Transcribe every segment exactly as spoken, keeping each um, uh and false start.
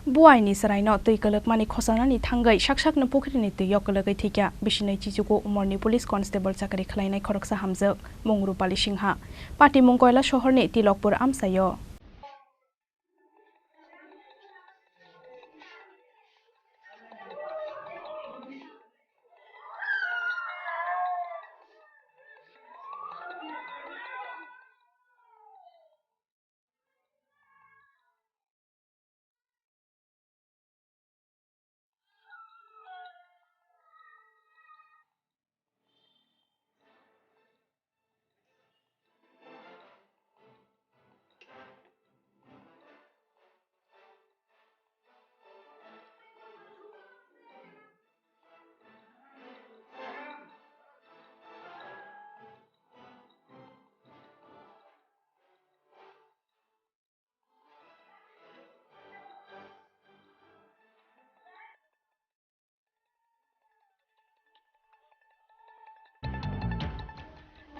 Buaini chwraino twi kwlwkmani khosanani thangwi sak sakno pukhrini twio kwlwgwi thwikha. Bisinai chichugo umorni police constable chakri khlainai khoroksa hamjwk, mung Rupali Singha. Patimung Koila sohorni Tilokpur amchaio.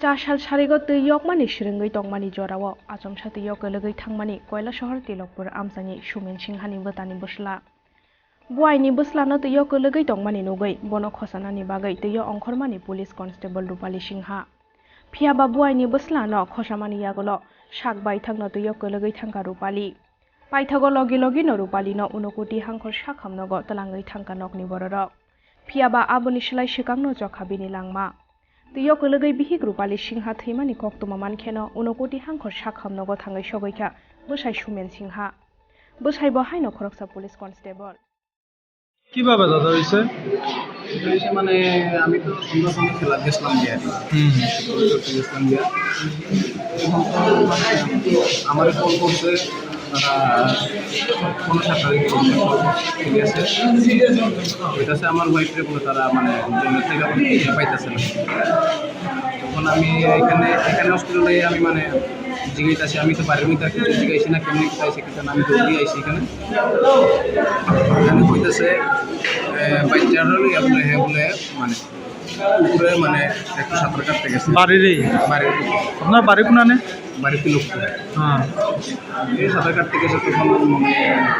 Chasal sarigo twi yokmani swrwngwi tongmani jorao achomsa twio kwlwgwi thangmani Koilasohor Tilokpur amchaini Sumen Singhani bwtani bwsla. Buaini bwslano twio kwlwgwi tongmani nugwi bono khosanani bagwi twio ongkhormani police constable Rupali Singha. Phiyaba buaini bwslano khosamani yagulo sak baithangno twio kwlwgwi thangkha Rupali. Paithago logi logino Rupalino Unokoti hangkhor sakhamnogo twlangwi thangkha nokni bororok. Phiyaba aboni slai swkangno chokha bini langma. Twio kwlwgwi bihik Rupali Singha thwimani koktwma mankheno Unokoti hangkhor sakhamnogo thangwi sogwikha bwsai Sumen Singha. Bwsaibo haino khoroksa police constable. কিভাবে দাদা হয়েছে? এটা হয়েছে মানে আমি তো সন্ধ্যার সময় খেলা গেছিলাম গিয়ে আর কি। হুম। খেলা করতে গেছিলাম গিয়ে। তখন তো মানে আমারে কল করছে, তারা কোনো সাতটার দিকে কল করছে, ঠিক আছে? এটা হচ্ছে আমার ওয়াইফরে বলে তারা মানে জেলের থেকে খুঁজে পাইতেছে না। তখন আমি এখানে, এখানে হসপিটালে আমি মানে জিজ্ঞাসা, আমি তো বাড়ির মধ্যে আর কিছু জিজ্ঞাসা না, কেমনি কোথায় আছে, কিন্তু আমি জলদি আইছি এখানে। এখানে কইতেছে, এ, বাচ্চারা লইয়া বলে, হ্যাঁ বলে, মানে, উপরে, মানে, একটু সাঁতার কাটতে গেছে। বাড়িরই? বাড়ির। আপনার বাড়ি কোনানে? বাড়ি তিলকপুর। হ্যাঁ। এই সাঁতার কাটতে গেছে তখন, মানে,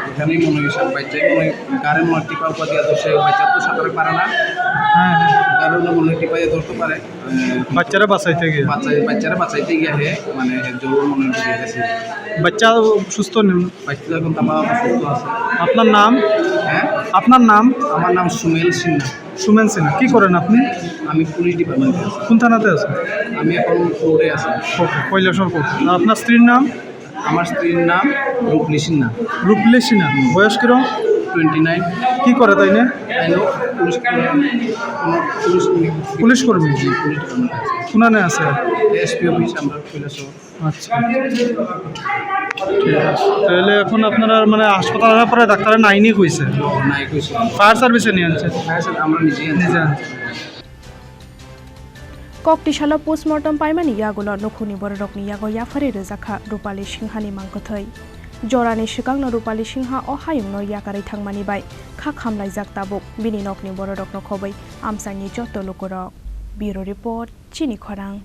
এখানেই মনে হয় সব বাচ্চাই মনে হয় গাড়ির মধ্যে টিপা উপা দিয়ে ধরছে, বাচ্চা তো সাঁতার পারে না। হ্যাঁ, হ্যাঁ। কারণ মনে হয় টিপা দিয়ে ধরতে পারে। বাচ্চারা বাঁচাইতে গিয়ে? বাচ্চা, বাচ্চারা বাঁচাইতে গিয়ে হে, মানে, জলর মনে ডুবে গেছে। বাচ্চা সুস্থ নেই? বাচ্চা এখন তামা সুস্থ আছে। আপনার নাম? হ্যাঁ? আপনার নাম? আমার নাম সুমেল সিনহা। সুমেন সিনহা। কি করেন আপনি? আমি পুলিশ ডিপার্টমেন্টে আছি। কোন থানাতে আছেন? আমি এখন কোর্টে আছি। কোর্টে, কৈলাসহর কোর্ট। আর আপনার স্ত্রীর নাম? আমার স্ত্রীর নাম রূপলি সিনহা। রূপলি সিনহা। বয়স কিরম? Twenty nine. কি করে তাই না? তাই না? পুলিশ, পুলিশ, পুলিশ কর্মী। জি, পুলিশ কর্মী। কোনানে আছে? এসপি অফিস আমরা কৈলাসহর। আচ্ছা। ঠিক আছে। তাহলে এখন আপনারা মানে হাসপাতাল আনার পরে ডাক্তারে নাইনি কইছে? নাই কইছে। ফায়ার সার্ভিসে নিয়ে আনছে? ফায়ার সার্ভিস আমরা নিজেই আনছি। নিজে আনছে। Koktisalo postmortem paimani yagulo nukhungni bororokni yago yapharwi rwjakha Rupali Singhani mangkwthwi. Jorani swkangno Rupali Singha o hayungno yakarwi thangmani bai kha khamlaijak tabuk bini nokni bororokno khobwi amchaini joto lukurok. Bureau Report, Chini Khorang.